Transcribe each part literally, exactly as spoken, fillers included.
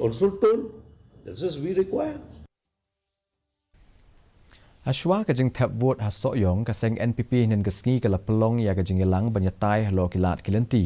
Consultant, that's just we require. Hashwa ka jingthep vote ha Sohiong, ka seng N P P hynnin ka sngi ka la pynlong ïa ka jingïalang ban ïatai halor ki lad ki lynti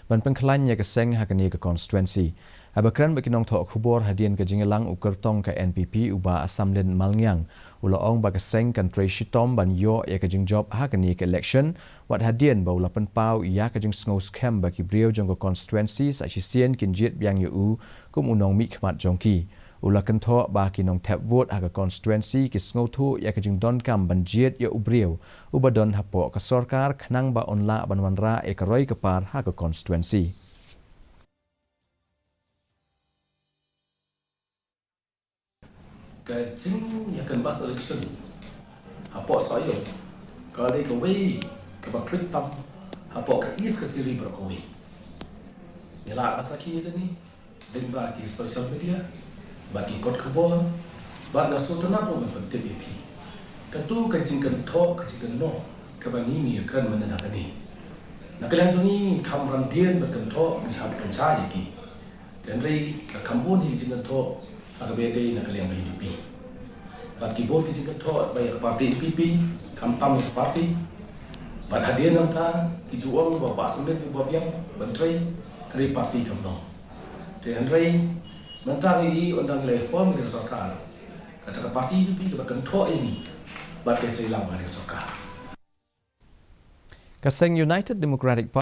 ban pynkhlaiñ ïa ka seng ha kane ka constituency. Haba kren bad ki nongthoh khubor hadien ka jingïalang, u kyrtong ka N P P u Bah Samlin Malngiang u la ong ba ka seng kan trei shitom ban ïoh ïa ka jingjop ha kane ka election, wat hadien ba u la pynpaw ïa ka jingsngew skhem ba ki briew jong ka constituency sa shisien kin jied biang ïa u kum u nongmihkhmat jong ki. U la kynthoh ba ki nongthep vote ha ka constituency ki sngewthuh ïa ka jingdonkam ban jied ïa u briew uba don hapoh ka sorkar khnang ba un lah ban wanrah ïa ka roi ka par ha ka constituency. Ka jingïacanvass election hapoh Sohiong ka dei kawei kaba khlieh tam hapoh ka East Khasi Hills baroh kawei. Ngi la ban sakhi ïa kane lyngba ki social media bad ki kot khubor, bad nga sngewtynnat ruh ban pyntip ïa phi. Katto ka jingkynthoh, ka jingkynnoh kaba ngi ngi ïakren mynta ha kane, na ka liang jong ngi ngi kham ran dien ban kynthoh, ngi kham pynshai ïa ki. Hynrei ka kham bun hi ka jingkynthoh ha kaba ïadei na ka liang ka U D P. Bad ki bun ki jingkynthoh ba ïa ka party N P P, khamtam ïa ka party. Bad hadien nangta ki ju ong ba Bah Samlin u ba biang ban trei, hynrei party kam long. Te hynrei mynta ngi ïohi ynda ngi la form ïa ka sorkar, kata ka party N P P kaba kynthoh ïa ngi bad ka trei lang bad ka sorkar. Ka seng United Democratic Party